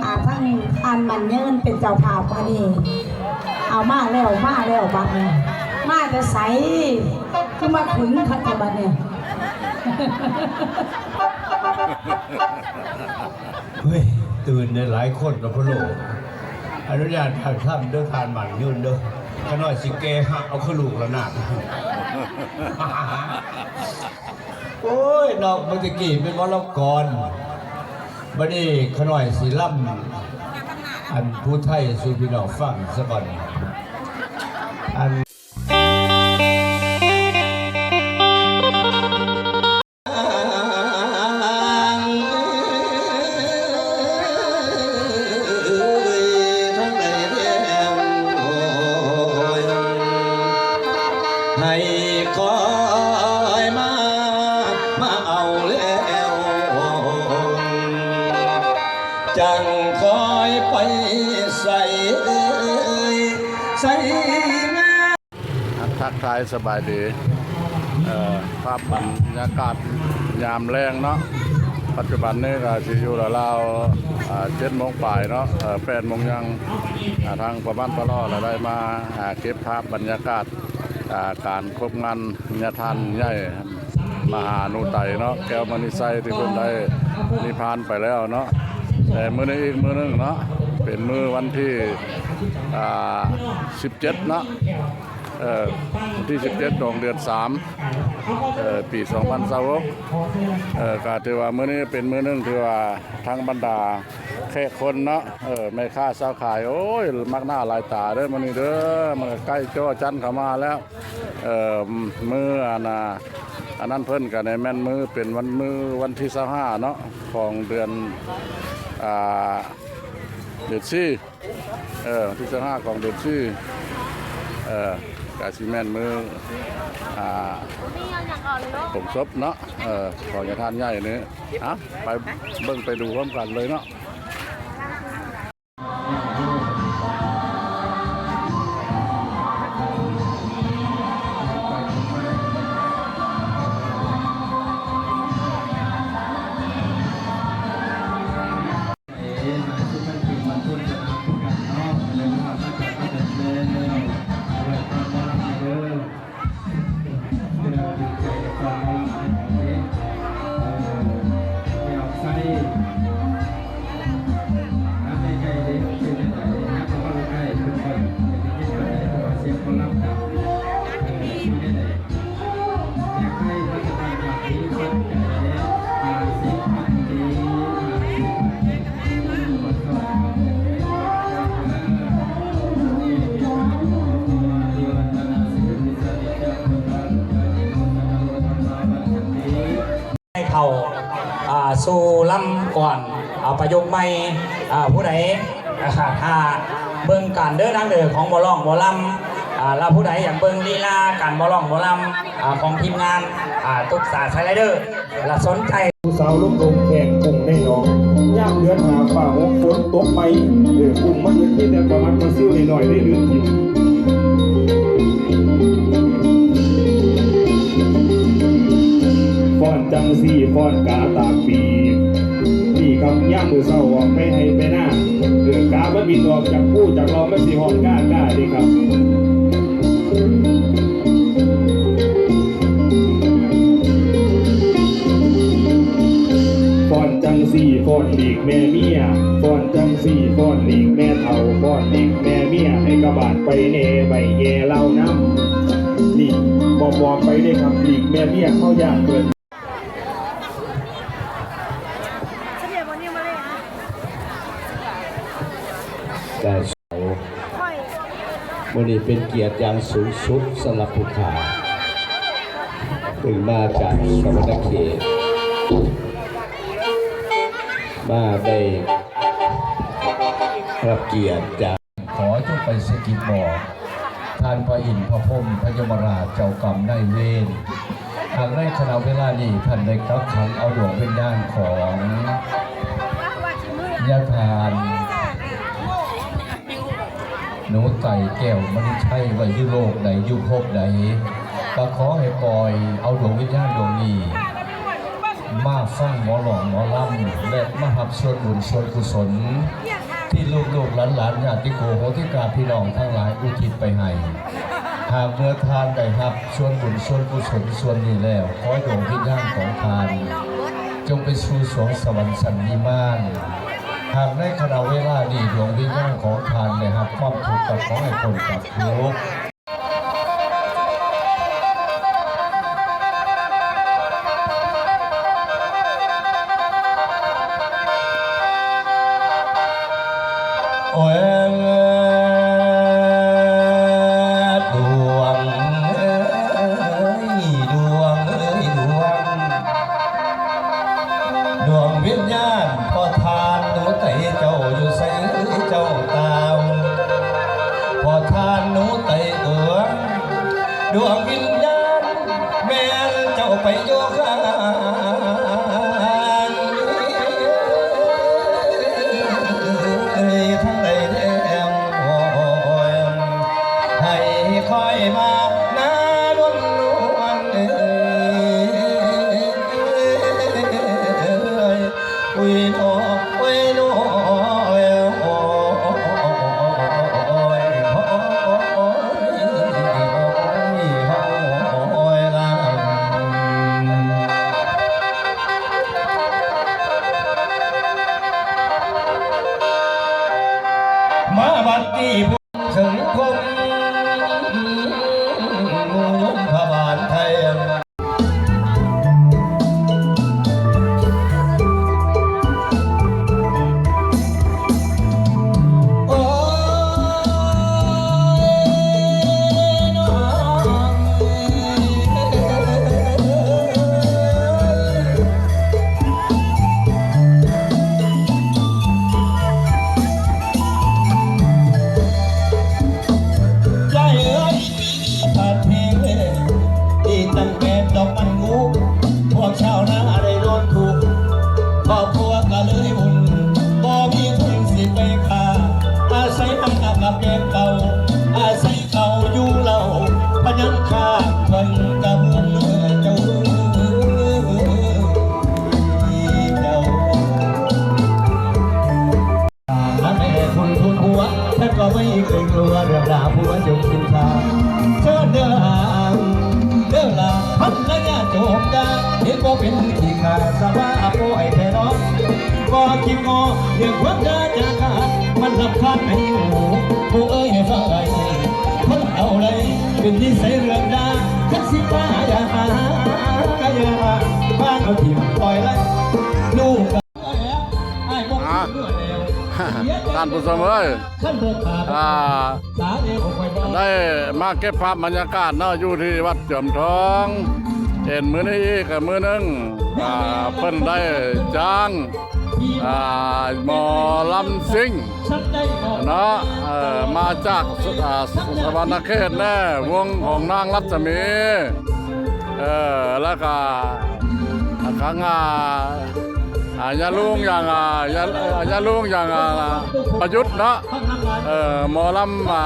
ອາ ທັງທ່ານໝັ້ນຍືນເປັນເຈົ້າພາບມື້ນີ້ ເອົາມາແລ້ວ ມາແລ້ວບັດນີ້ ມາແຕ່ໃສ ຄືມາຂຶງຄັກແທ້ບັດນີ້. ເຮີ້ຍ ຕື່ນໄດ້ຫຼາຍຄົນເນາະ ພະໂລ. ອະນຸຍາດຖ່າຍທຳເດີທ່ານໝັ້ນຍືນເດີ ຂ້ານ້ອຍຊິແກ່ຮັກເອົາຄືລູກລະນາດ. ໂອ້ຍ ເນາະ ເມື່ອຕະກີ້ແມ່ນໝໍລຳກອນ ບັດນີ້ຂ້ານ້ອຍຊິລຳ ອັນຜູ້ໄທສູ່ພີ່ນ້ອງຟັງສາກ່ອນ ອັນ ໃຫ້ຄອຍມາ ມາເອົາແລ້ວ ຈັ່ງຄອຍໄປໃສ ໃສງາມ. ທັກທາຍສະບາຍດີ ເອີ ພາບບັນຍາກາດຍາມແລງເນາະ ປັດຈຸບັນນີ້ກະຊິຢູ່ລາວໆ ອາ ເຈັດໂມງປາຍເນາະ ເອີ ແປດໂມງຍັງ ອາ ທາງປະມານປະລໍລະໄດ້ມາ ອາ ເກັບພາບບັນຍາກາດ ອາ ການຄົບງານຍາທ່ານໃຫຍ່ມະຫາອະນຸໄຕເນາະ ແກ້ວມະນີໄຊ ທີ່ເພິ່ນໄດ້ນິພານໄປແລ້ວເນາະ ແຕ່ມື້ນີ້ອີກມື້ໜຶ່ງເນາະ ເປັນມື້ວັນທີ ອາ ສິບເຈັດເນາະ ເອີ ວັນທີສິບເຈັດຂອງເດືອນສາມ ເອີ ປີສອງພັນຊາວຫົກ ເອີ ກະຖືວ່າມື້ນີ້ເປັນມື້ໜຶ່ງທີ່ວ່າທັງບັນດາແຂກຄົນເນາະ ເອີ ແມ່ຄ້າຊາວຂາຍ ໂອ້ຍ ມັກໜ້າຫຼາຍຕາເດີມື້ນີ້ເດີ ມັນກະໃກ້ຈໍ້ຈັ່ນເຂົ້າມາແລ້ວ ເອີ ມື້ອັນນ່າ ອັນນັ້ນເພິ່ນກະໄດ້ແມ່ນມື້ ເປັນວັນ ມື້ວັນທີຊາວຫ້າເນາະ ຂອງເດືອນ ອາ ເດືອນສີ່ ເອີ ວັນທີຊາວຫ້າຂອງເດືອນສີ່ ເອີ ກະຊິແມ່ນມື້ ອາ ໂປງສົບເນາະ ເອີ ຂອງຍາທ່ານໃຫຍ່ນີ້ ເອົາ ໄປເບິ່ງໄປດູພ້ອມກັນເລີຍເນາະ. ໃຫ້ເຂົ້າ ອ່າ ສູ່ລຳກ່ອນ ເອົາປະຍຸກໃໝ່ ອ່າ ຜູ້ໃດ ອ່າ ຖ້າເບິ່ງການເດີນທາງເດີຂອງໝໍຮ້ອງໝໍລຳ ອ່າ ລະຜູ້ໃດຢາກເບິ່ງລີລາການໝໍຮ້ອງໝໍລຳ ອ່າ ຂອງທີມງານ ອ່າ ຕຸກສາໄຊໄລເດີ ລະສົນໃຈ ຜູ້ສາວລົງດົງແຂ່ງກຸ້ງໃນໜອງ ຍາມເດືອນຫ້າຟ້າຫົກຝົນຕົກໃໝ່ ເອີ ກຸ້ງມາເອິດມີແຕ່ປາໝັກປາຊິວນ້ອຍໆ ໄດ້ດື່ມກິນ. ຟ້ອນຈັ່ງຊີ້ ຟ້ອນກາຕາກປີກ ນີ້ຄັບ ຍາມມື້ເຊົ້າອອກໄປໄຮ່ໄປນາ ເອີ ກາມັນບິນອອກຈາກພູຈາກລອງ ມັນຊິຮ້ອງກ້າໆ ເດ້ຄັບ. ຟ້ອນຈັ່ງຊີ້ ຟ້ອນຫຼີກແມ່ເມຍ ຟ້ອນຈັ່ງຊີ້ ຟ້ອນຫຼີກແມ່ເຖົ້າ ຟ້ອນຫຼີກແມ່ເມຍ ໃຫ້ກະບາດໄປແດ່ ໄວ້ແຍ່ລາວນຳ. ນີ້ບອກໆ ໄປເດ້ຄັບ ຫຼີກແມ່ເມຍ ເຮົາຢ້ານເພິ່ນ. ແຕ່ເຊົ້າ ມື້ນີ້ເປັນກຽດຢ່າງສູງສຸດສຳລັບຜູ້ຂ້າ ເພິ່ງມາຈາກສະຫວັນນະເຂດ ມາໄດ້ຮັບກຽດຈາກ ຂໍຈົ່ງໄປສະກິດບອກທ່ານພະອິນພະພົມ ພະຍົມມະລາດ ເຈົ້າກຳນາຍເວນ ຫາກໃນຂະນະເວລານີ້ທ່ານໄດ້ກັກຂັງເອົາດວງວິນຍານຂອງຍາທ່ານໜູໄຕ່ ແກ້ວມະນີໄຊ ໄວ້ຢູ່ໂລກໃດ ຢູ່ພົບໃດ ກໍຂໍໃຫ້ປ່ອຍເອົາດວງວິນຍານດວງນີ້ ມາຟັງໝໍຮ້ອງໝໍລຳ ແລະ ມາຮັບສ່ວນບຸນສ່ວນກຸສົນ ທີ່ລູກໆຫຼານໆ ຍາດຕິໂກໂຫຕິກາພີ່ນ້ອງທັງຫຼາຍອຸທິດໄປໃຫ້. ຫາກເມື່ອທ່ານໄດ້ຮັບສ່ວນບຸນສ່ວນກຸສົນສ່ວນນີ້ແລ້ວ, ຂໍດວງວິນຍານຂອງທ່ານ ຈົ່ງໄປສູ່ສວງສະຫວັນຊັ້ນວິມານ. ຫາກໃນຂະນະເວລານີ້ ດວງວິນຍານຂອງທ່ານໄດ້ຮັບຄວາມທຸກ ກໍຂໍໃຫ້ພົ້ນຈາກທຸກ. ໂອ້ຍ ດວງເອີຍ ດວງເອີຍ ດວງ ດວງວິນຍານພໍ່ທ່ານໜູໄຕເຈົ້າຢູ່ໃສເອີຍ ເຈົ້າຕາວ ພໍ່ທ່ານໜູໄຕເອີຍ ດວງວິນຍານແມ່ນເຈົ້າໄປຢູ່ຂ້າງ ເອີຍ ທາງໃດແທ້ ໂອ້ຍ ໃຫ້ຄອຍມານານວນ ເອີຍ ອຸ້ຍ ໂອ້ຍ ໂອ້ຍ ໂອ້ຍ ໂອ້ຍ ໂອ້ຍ ໂອ້ຍ ໂອ້ຍ ໂອ້ຍ ໂອ້ຍ ລາ ມາບັດນີ້ ເຖິງພົມຍມພະບານໄທ ໂອ້ຍ ນ້ອງເອີຍ ຍາຍເອີຍ ບາດແຮງແລ້ງ ອີກຕັ້ງແປດດອກມັນງູ ພວກຊາວນາໄດ້ນອນທຸກ ຄອບຄົວກະເລີຍອຸ່ນ ບໍ່ມີທຶນຊິໄປຄ້າ ອາໄສອາບນ້ຳກັບແກງເຂົ້າ ອາໄສເຂົ້າຢູ່ເຫຼົ້າ ພະຍັງຄ້າເພິ່ນກະເມືອນເມືອເຈົ້າ ເຈົ້າ. ແມ່ຄົນທຸນຫົວ ທ່ານກໍໄມ່ເຄີຍກົວ ເລື່ອງລາວຜົວຈົງສິນຊາ ເຊີນເດີອາງ ເດີລາພັນລະຍາໂຈກດາ ເຫັນບໍ່ເປັນຂີ້ຂ້າ ສະບາຍໂອ້ຍແທ້ເນາະ ບໍ່ຄິດງໍ ເລື່ອງຄວາມດາຈາກາ ມັນລຳຄານໃນຫູ ຜູ້ເອີຍໃຫ້ຟັງໄວ້ ຄົນເອົາໄດ້ ເປັນນິໄສເລື່ອງດາ ຄັນຊິປາຢ່າຫາ ຢ່າຫາ ພາເອົາຖິ້ມປ່ອຍໄດ້ ລູກ ອ່າ ທ່ານຜູ້ຊົມເອີຍ ອ່າ ໄດ້ມາເກັບພາບບັນຍາກາດເນາະ ຢູ່ທີ່ວັດຈອມທອງ ເຫັນມື້ນີ້ອີກກະມື້ໜຶ່ງ ອ່າ ເພິ່ນໄດ້ຈ້າງ ອ່າ ໝໍລຳຊິງເນາະ ເອີ ມາຈາກ ສ- ອ່າ ສະຫວັນນະເຂດແດ່ ວົງຂອງນາງລັດສະໝີ ເອີ ແລ້ວກະ ຂ້າງ ອ່າ ອ່າ ຍາລຸງຢ່າງ ອ່າ ຍາ ຍາລຸງຢ່າງ ອ່າ ປະຍຸດເນາະ ເອີ ໝໍລຳ ອ່າ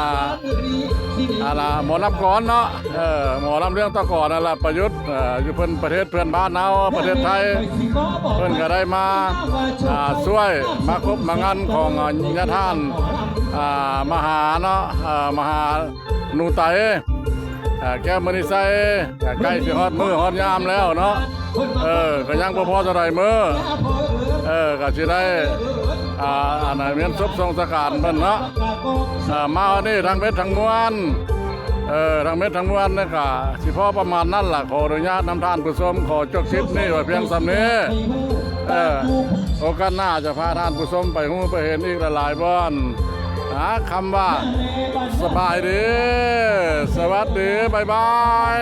ອັນນ່າ ໝໍລຳກອນເນາະ ເອີ ໝໍລຳເລື່ອງຕະກອນນັ້ນລະ ປະຍຸດ ເອີ ຢູ່ເພິ່ນປະເທດເພື່ອນບ້ານເຮົາ ປະເທດໄທ ເພິ່ນກະໄດ້ມາ ອ່າ ຊ່ວຍມາຄົບມາງັນຂອງ ອ່າ ຍາທ່ານ ອ່າ ມະຫາເນາະ ເອີ ມະຫາ ໜູໄຕ ເອີ ແກ້ວມະນີໄຊ ກະໃກ້ຊິຮອດມື້ຮອດຍາມແລ້ວເນາະ ເອີ ກະຍັງບໍ່ພໍເທົ່າໃດມື້ ເອີ ກະຊິໄດ້ ອ່າ ອັນນັ້ນ ແມ່ນສົບສົ່ງສະການເພິ່ນເນາະ ເອີ ມາຮອດນີ້ທັງເບັດທັງມວນ ເອີ ທັງເບັດທັງມວນນີ້ກະຊິພໍປະມານນັ້ນລະ ຂໍອະນຸຍາດນຳທ່ານຜູ້ຊົມ ຂໍຈົບຄລິບນີ້ໄວ້ພຽງສ່ຳນີ້ ເອີ ໂອກາດໜ້າຈະພາທ່ານຜູ້ຊົມໄປຮູ້ໄປເຫັນອີກຫຼາຍໆບ່ອນ ຫາຄຳວ່າ ສະບາຍດີ ສະຫວັດດີ ບາຍບາຍ.